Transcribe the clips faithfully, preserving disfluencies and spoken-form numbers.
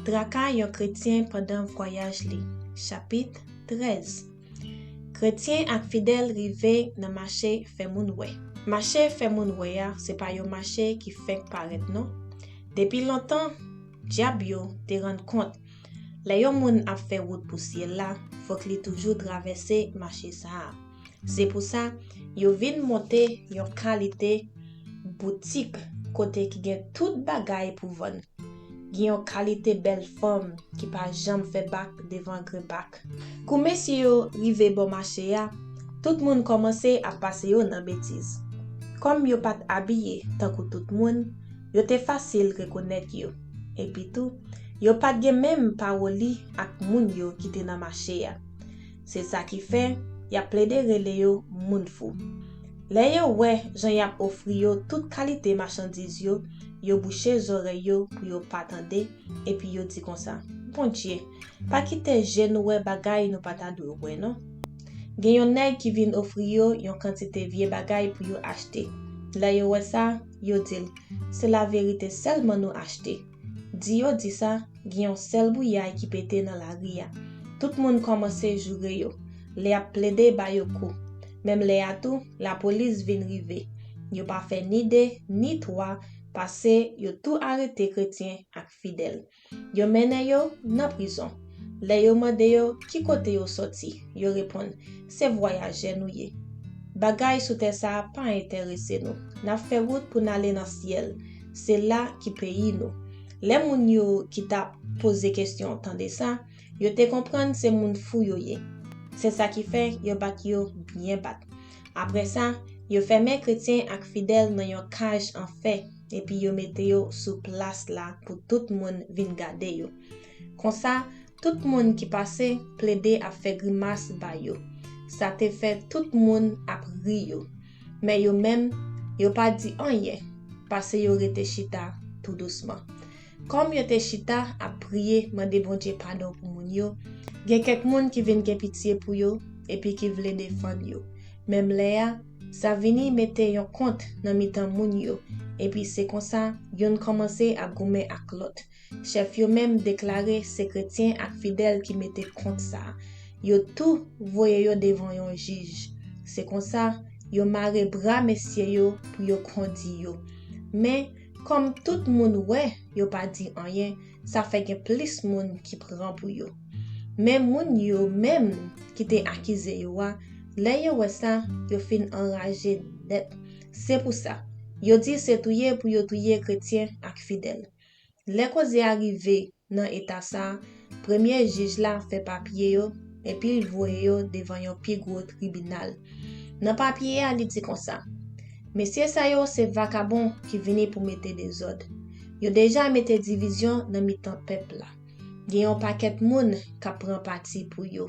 Traka yon kretyen pandan vwayaj li. Chapit trèz. Kretyen ak fidèl rive nan mache fè moun wè. Mache fè moun wè a se pa yon mache ki fenk parèt non. Depi lontan, dyab yo te rann kont, lè yon moun ap fè wout pou syèl la, fòk li toujou travèse mache sa a. Se pou sa, yo vin monte yon kalite boutik kote ki gen tout bagay pou vann. Gen yon kalite bèl fanm ki pa janm fè bak devan grenbak. Kou mesye yo rive bò mache a, tout moun kòmanse ap pase yo nan betiz. Kòm yo pa t abiye tankou tout moun, yo te fasil rekonèt yo. Epitou, yo pa t gen menm pawoli ak moun yo ki te nan mache a. Se sa ki fè, y ap plede rele yo moun fou. Lè yo wè jan y ap ofri yo tout kalite machandiz yo, yo bouche zòrèy yo pou yo pa tande, epi yo di konsa, "Bondye, pa kite je nou wè bagay nou pa ta dwe wè non." Gen yon nèg ki vin ofri yo yon kantite vye bagay pou yo achte. Lè yo wè sa, yo di l, "Se laverite sèlman nou achte." Di yo di sa, gen yon sèl bouyay ki pete nan lari a. Tout moun kòmanse joure yo, lè y ap plede ba yo kou. Menm lè a tou, lapolis vin rive. Yo pa fè ni de, ni twa, pase yo tou arete kretyen ak fidèl. Yo mennen yo nan prizon. Lè yo mande yo ki kote yo sòti, yo reponn, "Se vwayajè nou ye. Bagay sou tè sa a pa enterese nou. N ap fè wout pou n ale nan syèl. Se la ki peyi nou." Lè moun yo ki t ap poze kesyon tande sa, yo te konprann se moun fou yo ye. Se sa ki fè yo bat yo byen bat. Apre sa, yo fèmen kretyen ak fidèl nan yon kaj an fè, epi yo mete yo sou plas la pou tout moun vin gade yo. Konsa, tout moun ki pase plede ap fè grimas ba yo. Sa te fè tout moun ap ri yo. Men yo menm, yo pa di anyen, pase yo rete chita tou dousman. Kòm yo te chita ap priye, mande Bondye padon pou moun yo, gen kèk moun ki vin gen pitye pou yo, epi ki vle defann yo. Menm lè a, sa vini mete yon kont nan mitan moun yo, epi se konsa, youn kòmanse ap goumen ak lòt. Chèf yo menm deklare se kretyen ak fidèl ki mete kont sa a. Yo tou voye yo devan yon jij. Se konsa, yo mare bra mesye yo pou yo kondi yo. Men, kòm tout moun wè yo pa di anyen, sa fè gen plis moun ki pran pou yo. Men moun yo menm ki te akize yo a, lè yo wè sa, yo fin anraje nèt. Se pou sa, yo di se touye pou yo touye kretyen ak fidèl. Lè koze a rive nan eta sa a, premye jij la fè papye yo, epi l voye yo devan yon pi gwo tribinal. Nan papye a, li di konsa, "Mesye sa yo se vakabon ki vini pou mete dezòd. Yo deja mete divizyon nan mitan pèp la. Gen yon pakèt moun k ap pran pati pou yo.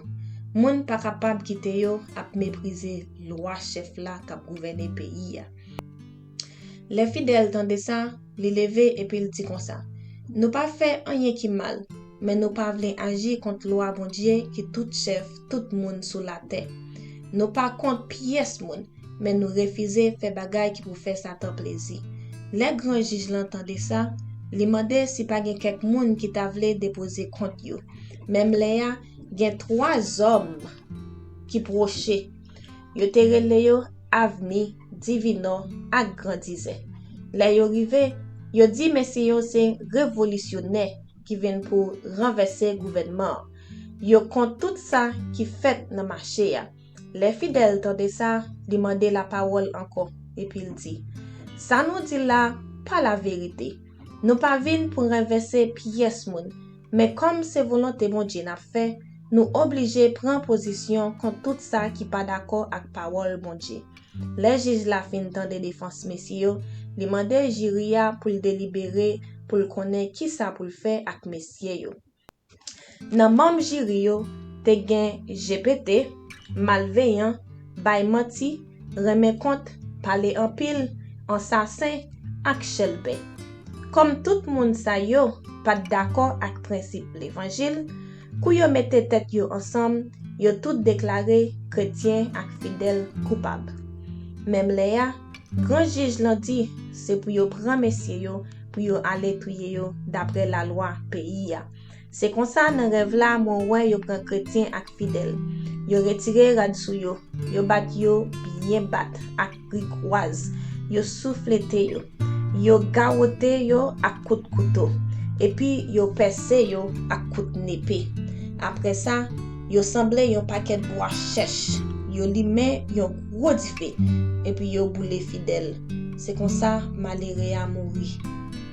Moun pa kapab kite yo ap meprize lwa chèf la k ap gouvène peyi a." Lè fidèl tande sa, li leve epi l di konsa, "Nou pa fè anyen ki mal, men nou pa vle aji kont lwa Bondye ki tout chèf tout moun sou latè. Nou pa kont pyès moun, men nou refize fè bagay ki pou fè Satan plezi." Lè gran jij lan tande sa, li mande si pa gen kèk moun ki ta vle depoze kont yo. Menm lè a, gen twa zòm ki pwoche. Yo te rele yo Avni, Divinò ak Grandizè. Lè yo rive, yo di mesye yo se revolisyonè ki vin pou ranvèse gouvènman an. Yo kont tout sa ki fèt nan mache a. Lè fidèl tande sa, li mande lapawòl ankò, epi l di, "Sa nou di la pa laverite. Nou pa vin pou ranvèse pyès moun, men kòm se volonte Bondye n ap fè, nou oblije pran pozisyon kont tout sa ki pa dakò ak pawòl Bondye." Lè jij la fin tande defans mesye yo, li mande jiri a pou l delibere pou l konnen kisa pou l fè ak mesye yo. Nan manm jiri yo, te gen G P T, malveyan, bay manti, renmen kont, pale anpil, ansasen, ak chèlbè. Kòm tout moun sa yo pa t dakò ak prensip levanjil, kou yo mete tèt yo ansanm, yo tout deklare kretyen ak fidèl koupab. Menm lè a, gran jij lan di se pou yo pran mesye yo pou yo ale touye yo dapre lalwa peyi a. Se konsa, nan rèv la, mwen wè yo pran kretyen ak fidèl. Yo retire rad sou yo, yo bat yo byen bat ak grikwaz, yo souflete yo, yo gawote yo ak kout kouto, epi yo pèse yo ak kout nepe. Apre sa, yo sanble yon pakèt bwa chèch, yo limen yon gwo dife, epi yo boule fidèl. Se konsa, malere a mouri.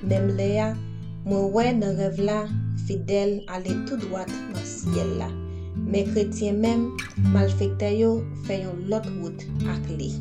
Menm lè a, mwen wè nan rèv la, fidèl ale tou dwat nan syèl la. Men kretyen menm, malfektè yo fè yon lòt wout ak li.